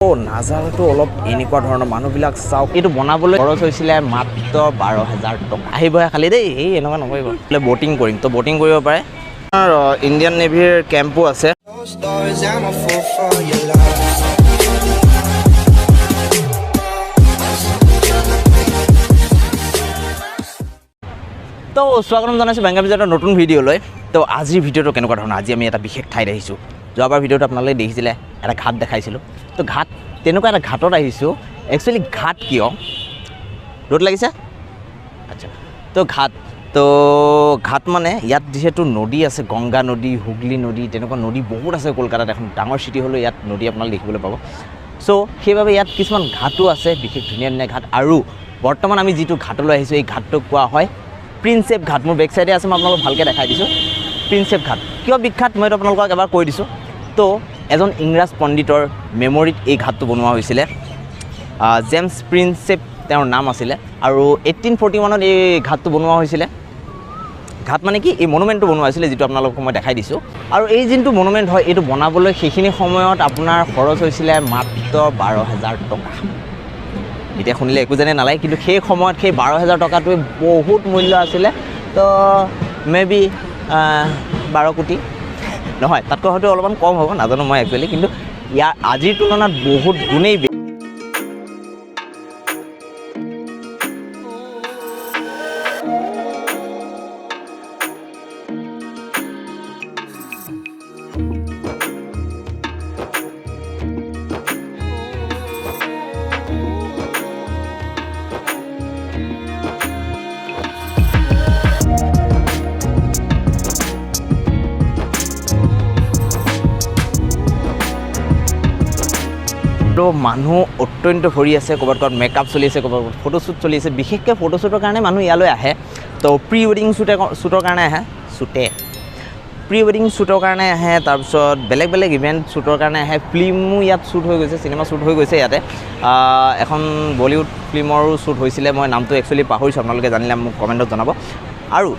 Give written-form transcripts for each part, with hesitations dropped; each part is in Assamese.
নাজাৰাটো অলপ এনেকুৱা ধৰণৰ, মানুহবিলাক চাওক। এইটো বনাবলৈ খৰচ হৈছিলে মাত্ৰ 12,000 টকা। আহিবহে খালি দেই, এই এনেকুৱা নকৰিব। বোলে ব'টিং কৰিম, তো ব'টিং কৰিব পাৰে। ইণ্ডিয়ান নেভিৰ কেম্পো আছে। Stars, I'm a fool for your love. তো স্বাগতম জনাইছোঁ বেংকা বিজয়ৰ নতুন ভিডিঅ'লৈ। তো আজিৰ ভিডিঅ'টো কেনেকুৱা ধৰণৰ? আজি আমি এটা বিশেষ ঠাইত আহিছোঁ। যোৱাবাৰ ভিডিঅ'টো আপোনালোকে দেখিছিলে, এটা ঘাট দেখাইছিলোঁ। তো ঘাট, তেনেকুৱা এটা ঘাটত আহিছোঁ। একচুৱেলি ঘাট কিয়? ৰ'দ লাগিছে। আচ্ছা, তো ঘাট, তো ঘাট মানে ইয়াত যিহেতু নদী আছে, গংগা নদী, হুগলী নদী, তেনেকুৱা নদী বহুত আছে কলকাতাত। এখন ডাঙৰ চিটি হ'লেও ইয়াত নদী আপোনালোকে দেখিবলৈ পাব। চ' সেইবাবে ইয়াত কিছুমান ঘাটো আছে, বিশেষ ধুনীয়া ধুনীয়া ঘাট। আৰু বৰ্তমান আমি যিটো ঘাটলৈ আহিছোঁ, এই ঘাটটোক কোৱা হয় প্ৰিন্সেপ ঘাট। মোৰ বেক চাইডে আছে, মই আপোনালোকক ভালকৈ দেখাই দিছোঁ। প্ৰিন্সেপ ঘাট কিয় বিখ্যাত, মই এইটো আপোনালোকক এবাৰ কৈ দিছোঁ। তো এজন ইংৰাজ পণ্ডিতৰ মেমৰিত এই ঘাটটো বনোৱা হৈছিলে। জেমছ প্ৰিন্সেপ তেওঁৰ নাম আছিলে। আৰু 1841ত এই ঘাটটো বনোৱা হৈছিলে। ঘাট মানে কি, এই মনুমেণ্টটো বনোৱা হৈছিলে, যিটো আপোনালোকক মই দেখাই দিছোঁ। আৰু এই যোনটো মনুমেণ্ট হয়, এইটো বনাবলৈ সেইখিনি সময়ত আপোনাৰ খৰচ হৈছিলে মাত্ৰ 12,000 টকা। এতিয়া শুনিলে একো যেনে নালাগে, কিন্তু সেই সময়ত সেই 12,000 টকাটোৱে বহুত মূল্য আছিলে। তো মে বি 12 কোটি নহয়, তাতকৈ হয়তো অলপমান কম হ'ব, নাজানো মই একচুৱেলি। কিন্তু ইয়াৰ আজিৰ তুলনাত বহুত গুণেই বেছি। তো মানুহ অত্যন্ত ভৰি আছে, ক'ৰবাত ক'ৰবাত মেকআপ চলি আছে, ক'ৰবাত ক'ৰবাত ফটোশ্বুট চলি আছে। বিশেষকৈ ফটোশ্বুটৰ কাৰণে মানুহ ইয়ালৈ আহে। তো প্ৰি ৱেডিং শ্বুটৰ কাৰণে আহে, শ্বুটে প্ৰি ৱেডিং শ্বুটৰ কাৰণে আহে। তাৰপিছত বেলেগ বেলেগ ইভেণ্ট শ্বুটৰ কাৰণে আহে। ফিল্মো ইয়াত শ্বুট হৈ গৈছে, চিনেমা শ্বুট হৈ গৈছে ইয়াতে। এখন বলিউড ফিল্মৰো শ্বুট হৈছিলে, মই নামটো একচুৱেলি পাহৰিছোঁ, আপোনালোকে জানিলে মোক কমেণ্টত জনাব। আৰু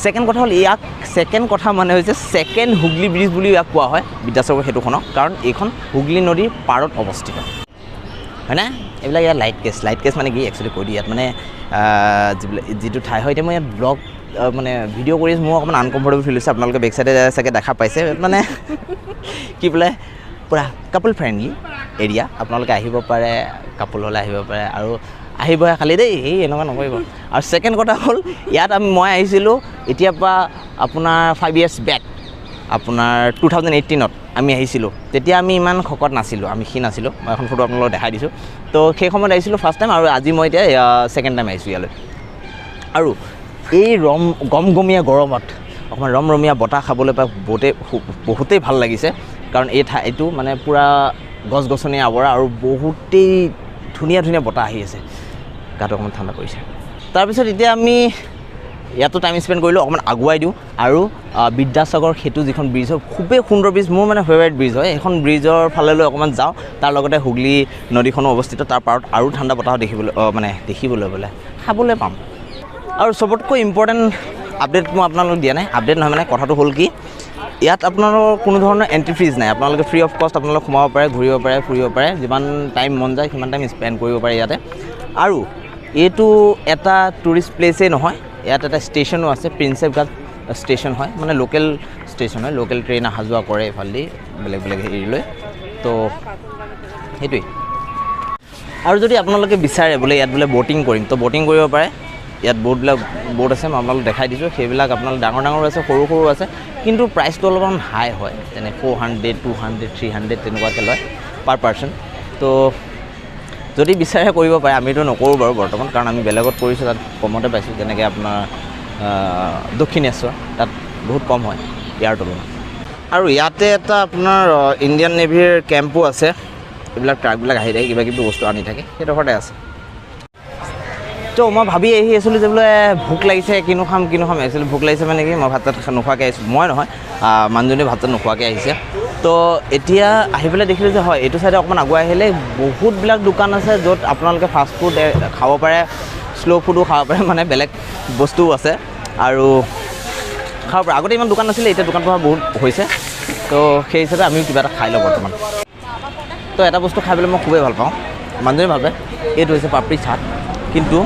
ছেকেণ্ড কথা হ'ল, ইয়াক ছেকেণ্ড কথা মানে হৈছে ছেকেণ্ড হুগলী ব্ৰিজ বুলিও ইয়াক কোৱা হয়, বিদ্যাসাগৰ সেতুখনক, কাৰণ এইখন হুগলী নদীৰ পাৰত অৱস্থিত, হয়নে? এইবিলাক ইয়াত লাইট কেছ, লাইট কেছ মানে কি একচুৱেলি কৈ দিওঁ। ইয়াত মানে যিবিলাক যিটো ঠাই হয়, এতিয়া মই ইয়াত ব্লগ মানে ভিডিঅ' কৰি মোৰ অকণমান আনকমফৰ্টেবল ফিল হৈছে। আপোনালোকে বেক চাইডে চাগে দেখা পাইছে, মানে কি বোলে পূৰা কাপল ফ্ৰেণ্ডলি এৰিয়া। আপোনালোকে আহিব পাৰে, কাপল হ'লে আহিব পাৰে। আৰু আহিবহে খালি দেই, এই এনেকুৱা নকৰিব। আৰু ছেকেণ্ড কথা হ'ল, ইয়াত আমি মই আহিছিলোঁ এতিয়াৰ পৰা আপোনাৰ 5 ইয়াৰ্ছ বেক, আপোনাৰ 2018ত আমি আহিছিলোঁ। তেতিয়া আমি ইমান শকত নাছিলোঁ, আমি ক্ষীণ নাছিলোঁ। মই এখন ফটো আপোনালোকক দেখাই দিছোঁ। তো সেই সময়ত আহিছিলোঁ ফাৰ্ষ্ট টাইম, আৰু আজি মই এতিয়া ছেকেণ্ড টাইম আহিছোঁ ইয়ালৈ। আৰু এই ৰম গমগমীয়া গৰমত অকণমান ৰমৰমীয়া বতাহ খাবলৈ পাই বহুতেই ভাল লাগিছে, কাৰণ এই ঠাইটো মানে পূৰা গছ গছনি আৱৰা আৰু বহুতেই ধুনীয়া ধুনীয়া বতাহ আহি আছে, গাটো অকণমান ঠাণ্ডা পৰিছে। তাৰপিছত এতিয়া আমি ইয়াতো টাইম স্পেণ্ড কৰিলোঁ, অকণমান আগুৱাই দিওঁ। আৰু বিদ্যাসাগৰ সেতু যিখন ব্ৰিজ হয়, খুবেই সুন্দৰ ব্ৰিজ, মোৰ মানে ফেভাৰিট ব্ৰিজ হয়। সেইখন ব্ৰিজৰ ফাললৈ অকণমান যাওঁ। তাৰ লগতে হুগলী নদীখনো অৱস্থিত, তাৰ পাৰত আৰু ঠাণ্ডা বতাহ দেখিবলৈ, মানে দেখিবলৈ বোলে খাবলৈ পাম। আৰু চবতকৈ ইম্পৰ্টেণ্ট আপডেট মই আপোনালোকক দিয়া নাই, আপডেট নহয় মানে কথাটো হ'ল কি, ইয়াত আপোনালোকৰ কোনো ধৰণৰ এণ্ট্ৰি ফিজ নাই। আপোনালোকে ফ্ৰী অফ কষ্ট আপোনালোক সোমাব পাৰে, ঘূৰিব পাৰে, ফুৰিব পাৰে, যিমান টাইম মন যায় সিমান টাইম স্পেণ্ড কৰিব পাৰে ইয়াতে। আৰু এইটো এটা টুৰিষ্ট প্লেচেই নহয়, ইয়াত এটা ষ্টেচনো আছে, প্ৰিন্সেপ ঘাট ষ্টেচন হয়, মানে লোকেল ষ্টেচন হয়, লোকেল ট্ৰেইন অহা যোৱা কৰে এইফালেদি বেলেগ বেলেগ হেৰিলৈ। তো সেইটোৱেই। আৰু যদি আপোনালোকে বিচাৰে বোলে ইয়াত বোলে ব'টিং কৰিম, তো ব'টিং কৰিব পাৰে। ইয়াত ব'টবিলাক ব'ট আছে, মই আপোনালোক দেখাই দিছোঁ। সেইবিলাক আপোনালোক ডাঙৰ ডাঙৰো আছে, সৰু সৰু আছে, কিন্তু প্ৰাইচটো অলপমান হাই হয়, যেনে 400, 200, 300 তেনেকুৱাকৈ লয় পাৰ পাৰ্চন। তো যদি বিচাৰে কৰিব পাৰে, আমিতো নকৰোঁ বাৰু বৰ্তমান, কাৰণ আমি বেলেগত কৰিছোঁ, তাত কমতে পাইছোঁ। যেনেকৈ আপোনাৰ দক্ষিণেশ্বৰ, তাত বহুত কম হয় ইয়াৰ তুলনাত। আৰু ইয়াতে এটা আপোনাৰ ইণ্ডিয়ান নেভিৰ কেম্পো আছে। এইবিলাক ট্ৰাকবিলাক আহি থাকে, কিবা কিবি বস্তু আনি থাকে, সেইডোখৰতে আছে। তো মই ভাবি আহি আছিলোঁ যে বোলে ভোক লাগিছে, কিনো খাম কিনো খাম। একচুৱেলি ভোক লাগিছে মানে কি, মই ভাত চাত নোখোৱাকৈ আহিছোঁ, মই নহয়, মানুহজনীয়ে ভাত চাত নোখোৱাকৈ আহিছে। তো এতিয়া আহি পেলাই দেখিলোঁ যে হয়, এইটো চাইডে অকণমান আগুৱাই আহিলে বহুতবিলাক দোকান আছে য'ত আপোনালোকে ফাষ্ট ফুড খাব পাৰে, শ্ল' ফুডো খাব পাৰে, মানে বেলেগ বস্তুও আছে আৰু খাব পাৰে। আগতে ইমান দোকান নাছিলে, এতিয়া দোকান পোহাৰ বহুত হৈছে। তো সেই হিচাপে আমিও কিবা এটা খাই লওঁ বৰ্তমান। তো এটা বস্তু খাই পেলাই মই খুবেই ভাল পাওঁ, মানুহজনে ভাল পায়, এইটো হৈছে পাপৰি চাট। কিন্তু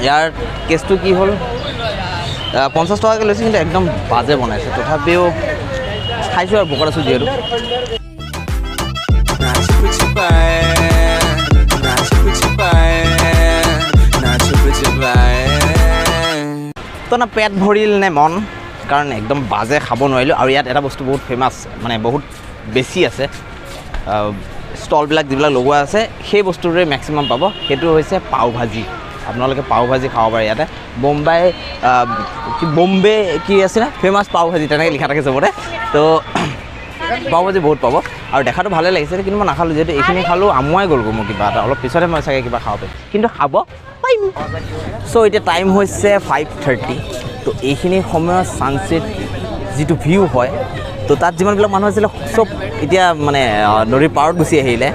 ইয়াৰ কেছটো কি হ'ল, 50 টকাকৈ লৈছে, কিন্তু একদম বাজে বনাইছে। তথাপিও খাইছোঁ আৰু, ভোকত আছোঁ যিহেতু। তো না পেট ভৰিল নে মন, কাৰণ একদম বাজে খাব নোৱাৰিলোঁ। আৰু ইয়াত এটা বস্তু বহুত ফেমাছ, মানে বহুত বেছি আছে, ষ্টলবিলাক যিবিলাক লগোৱা আছে সেই বস্তুটোৰে মেক্সিমাম পাব, সেইটো হৈছে পাও ভাজি। আপোনালোকে পাও ভাজি খাব পাৰে ইয়াতে। বোম্বাই কি বম্বে কি আছিলে ফেমাছ পাও ভাজি, তেনেকৈ লিখা থাকে চবতে। তো পাও ভাজি বহুত পাব আৰু দেখাটো ভালে লাগিছে, কিন্তু মই নাখালোঁ যিহেতু এইখিনি খালোঁ আমুৱাই গ'লগৈ মোৰ কিবা এটা। অলপ পিছতহে মই চাগে কিবা খাব পাৰিম, কিন্তু খাব পাৰিম। চ' এতিয়া টাইম হৈছে 5:30। তো এইখিনি সময়ত ছানছেট যিটো ভিউ হয়, তো তাত যিমানবিলাক মানুহ আছিলে চব এতিয়া মানে নদীৰ পাৰত গুচি আহিলে,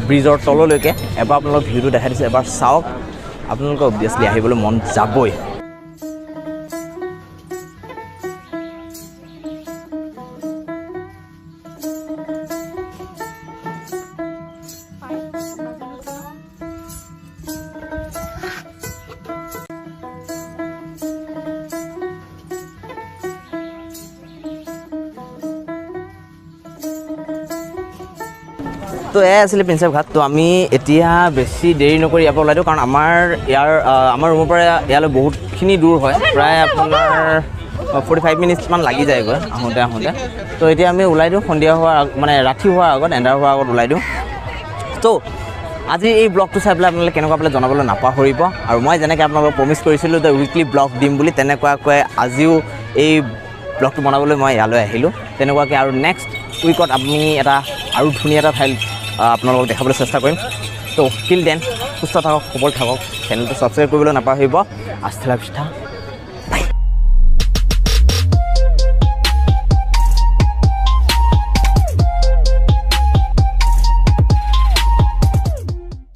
ব্ৰিজৰ তললৈকে। এবাৰ আপোনালোক ভিউটো দেখাই দিছোঁ, এবাৰ চাওক, আপোনালোকৰ অবভিয়াছলি আহিবলৈ মন যাবই। তো এয়াই আছিলে প্ৰিন্সেপ ঘাট। তো আমি এতিয়া বেছি দেৰি নকৰি ইয়াৰ পৰা ওলাই দিওঁ, কাৰণ আমাৰ ইয়াৰ আমাৰ ৰুমৰ পৰা ইয়ালৈ বহুতখিনি দূৰ হয়, প্ৰায় আপোনাৰ 45 মিনিটছমান লাগি যায়গৈ আহোঁতে আহোঁতে। তো এতিয়া আমি ওলাই দিওঁ, সন্ধিয়া হোৱাৰ মানে ৰাতি হোৱাৰ আগত, এন্ধাৰ হোৱাৰ আগত ওলাই দিওঁ। তো আজি এই ব্লগটো চাই পেলাই আপোনালোকে কেনেকুৱা পালে জনাবলৈ নাপাহৰিব। আৰু মই যেনেকৈ আপোনালোকক প্ৰমিছ কৰিছিলোঁ যে উইকলি ব্লগ দিম বুলি, তেনেকুৱাকৈ আজিও এই ব্লগটো বনাবলৈ মই ইয়ালৈ আহিলোঁ। তেনেকুৱাকৈ আৰু নেক্সট উইকত আমি এটা আৰু ধুনীয়া এটা ঠাই আপোনালোকক দেখাবলৈ চেষ্টা কৰিম। তো টিল then সুস্থ থাকক, সবল থাকক, চেনেলটো ছাবস্ক্ৰাইব কৰিবলৈ নাপাহৰিব। আস্থা ভিস্থা,